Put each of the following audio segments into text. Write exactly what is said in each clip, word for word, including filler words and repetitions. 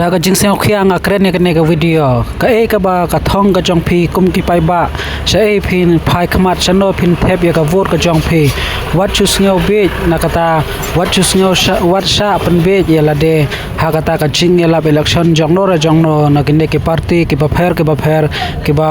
Da ka jingsngewkhia nga kren ïa kane ka video. Kaei kaba ka thong ka jong phi kum ki paidbah? Shaei phin phai khmat, shano phin thep ïa ka vote ka jong phi? Wat shu sngew bieit na kata, wat shu sngew sha-, wat shah pynbieit ïa lade ha kata ka jingïalap election jongno re jongno na kine ki party kiba pher kiba pher, kiba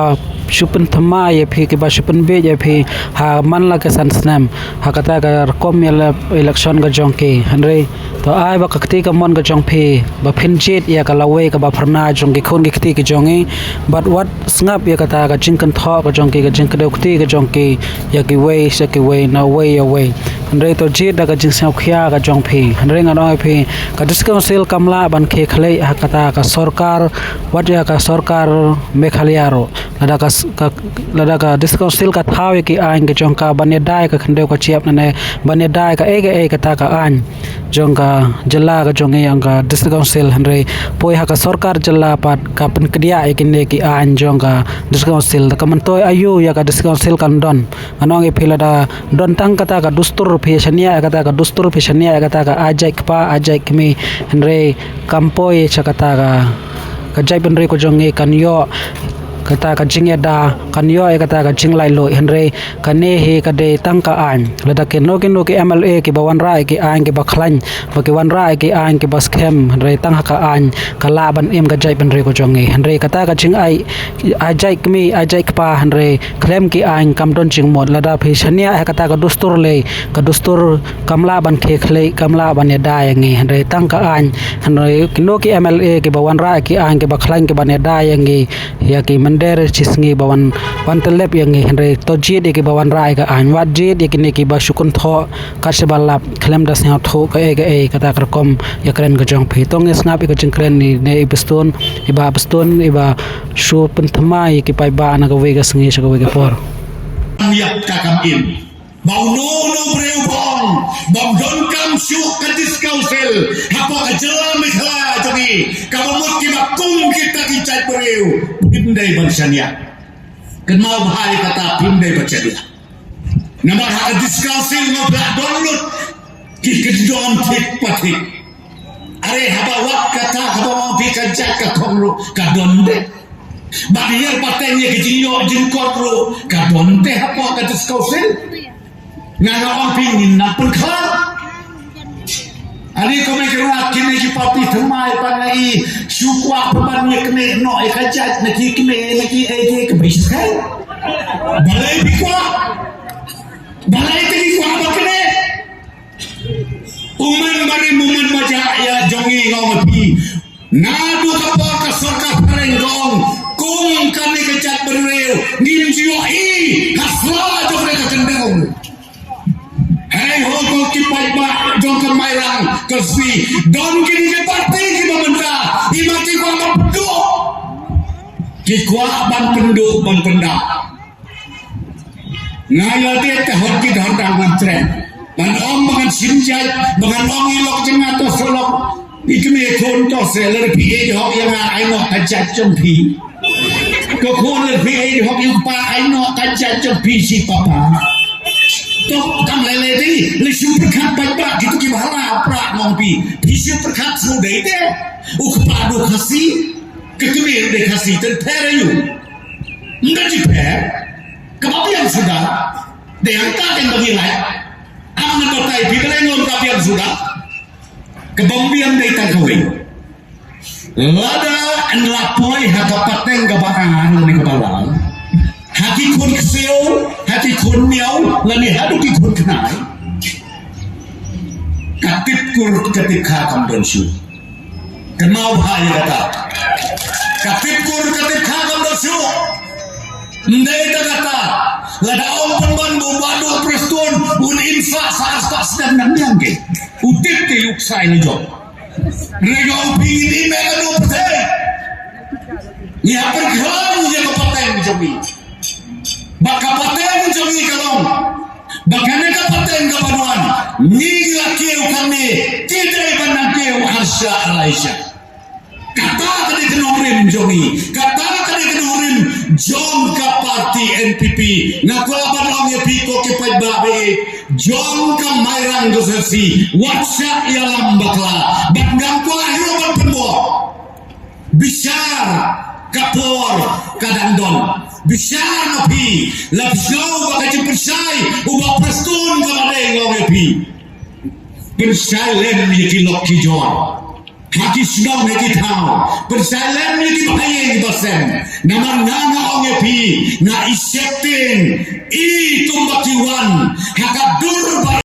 shu pynthymmai ïa phi, kiba shu pynbieit ïa phi ha man la ka san snem ha kata ka rukom ïalap election ka jong ki. Hynrei to ai ba ka kti ka mon ka jong phi ba phin jied ïa ka lawei kaba pyrna jong ki khun ki kti ki jong ngi, bad wat sngap ïa kata ka jingkynthoh ka jong ki, ka jingkdew kti ka jong ki ïa kiwei sha kiwei, na uwei ïa uwei. Hynrei to jied da ka jingsngewkhia ka jong phi. Hynrei ngan ong ïa phi, ka District Council kam lah ban khie khlieh ha kata ka sorkar, wat ïa ka sorkar Meghalaya ruh. Lada ka s-, ka, lada ka District Council ka thaw ïa ki aiñ ka jong ka ban ïada ïa ka khyndew ka shyiap ne, ban ïada ïa kaei kaei kata ka aiñ jong ka jylla ka jong ngi, ïa ka District Council, hynrei poi ha ka sorkar jylla pat ka pynkdiah ïa kine ki aiñ jong ka District Council. Da ka myntoi aïu ïa ka District Council kan don? Ngan ong ïa phi, lada don tang kata ka dustur, phi shaniah ïa kata ka dustur, phi shaniah ïa kata ka ai jait kpa ai jait kmie, hynrei kam poi sha kata ka, ka jaitbynriew ka jong ngi kan ïoh kata ka jingïada, kan ïoh ïa kata ka jinglaitluid. Hynrei kane hi ka dei tang ka aiñ. Lada kino kino ki M L A kiba wanrah ïa ki aiñ kiba khlaiñ, ba ki wanrah ïa ki aiñ kiba skhem, hynrei tang ha ka aiñ ka lah ban im ka jaitbynriew ka jong ngi. Hynrei kata ka jingai ai jait kmie ai jait kpa, hynrei khlem ki aiñ kam don jingmut. Lada phi shaniah ha kata ka dustur lei, ka dustur kam lah ban khie khlieh, kam lah ban ïada ïa ngi, hynrei tang ka aiñ. Hynrei kino ki M L A kiba wanrah ïa ki aiñ kiba khlaiñ kiban ïada ïa ngi ïa ki mynder shisngi ba wan, wan tyllep ïa ngi, hynrei to jied ïa kiba wanrah ïa ka aiñ, wat jied ïa kine kiba shu kynthoh kat shaba lap khlem da sngewthuh kaei kaei kata ka rukom ïakren ka jong phi. To ngin sngap ïa ka jingkren ne i Bastun, i Bah Bastun, iba shu pynthymmai ïa ki paidbah na kawei ka sngi sha kawei ka por. Ïa ka kam im. Ba uno uno u briew ba ong bym donkam shuh ka District Council hapoh ka jylla Meghalaya jong ngi, kaba mut kiba kum kita ki jaitbynriew, phim dei ban shaniah. Kynmaw bha ïa kata, phim dei ban shaniah. Namar ha ka District Council ngi la don lut ki kyndon thik pa thik. Are haba wat kata, haba ong phi ka jait ka thong ruh ka don de. Bad ïa pateng ïa ka jingïoh jingkot ruh ka don de hapoh ka District Council. Nga nga ong phi ngin nang pynkhlaiñ. Ani ko me kira kine ki party thymmai pat, nga i shu kwah pynban ïa kine noh ïa ka jait, na ki kine na ki ei ki ka bishkai. Balei phi kwah? Balei te phi kwah ba kine? U man barim u man bajah ïa jong ngi, nga ong ïa phi. Naduh ka por ka sorkar phareng ka ong kum kane ka jaitbynriew ngim ju ïohi ha sla jong ka khyndew. Hei ho ko ki paidbah jong ka Mairang ka Khasi, don kine ki party kiba mynta, i ma ki kwah ban pynduh. Ki kwah ban pynduh ban pyndah. Nga ïa te te hot ki dhar dang ban treh. Ban ong ba ngan shim jait, ba ngan ong i lok jong nga to sa lok. I kmie khun to se lada phi ïeit hok ïa nga ai noh ka jait jong phi. Ko khun lada phi ïeit hok ïa u kpa ai noh ka jait jong phi shi papa. To kam lei lei te, lei shu pyrkhat bad ba kitu ki bhala pra nong phi. Phi shu pyrkhat shu dei te. U kpa du Khasi, ka kmie dei Khasi, te pher aïu? Ym da jingpher, kaba biang suda, dei hangta teng ba ngi lait. Am ngan batai phi balei ngam ka biang suda. Kaba biang dei tang kawei. Lada yn la poi ha ka pateng kaba ar lane kaba lai, ha ki khun ksiew, ha ki khun miaw, lane haduh ki khun khnai, ka tip kur ka tip kha kam don shuh. Kynmaw bha ïa kata. Ka tip kur ka tip kha kam don shuh. Ym dei ta kata. Lada ong pynban ba u Bah Duh Prestone un im sah sa ar spah snem, nang biang ke. U tip te u ksai ne jong. Re nga u phi ngin im ïa ka duh pyrthei. Ngi hap pyrkhat ïa ka pateng jong ngi. Ba ka pateng jong ngi ka long ba kane ka pateng kaba wan, ngi la kiew kane, ki dei ban nang kiew harsha ar lai sha. Kata ka dei ka nongrim jong ngi, kata ka dei ka nongrim jong ka party N P P. Nga kwah ban ong ïa phi ko ki paidbah ba ïeit jong ka Mairang Constituency, wat shah ïalam bakla, bad ngam kwah ïa ban pynbor. Bishar ka por ka dang don. Bishar ma phi, la phi sngew ba ka jingpynshai u Bah Prestone ka ba dei, nga ong ïa phi, pynshai lem ïa ki lok ki jor ha ki shnong ha ki thaw. Pynshai lem ïa ki bahaïing basem. Namar nga, nga ong ïa phi, nga i sheptieng i kumba ki wan ha ka dur ba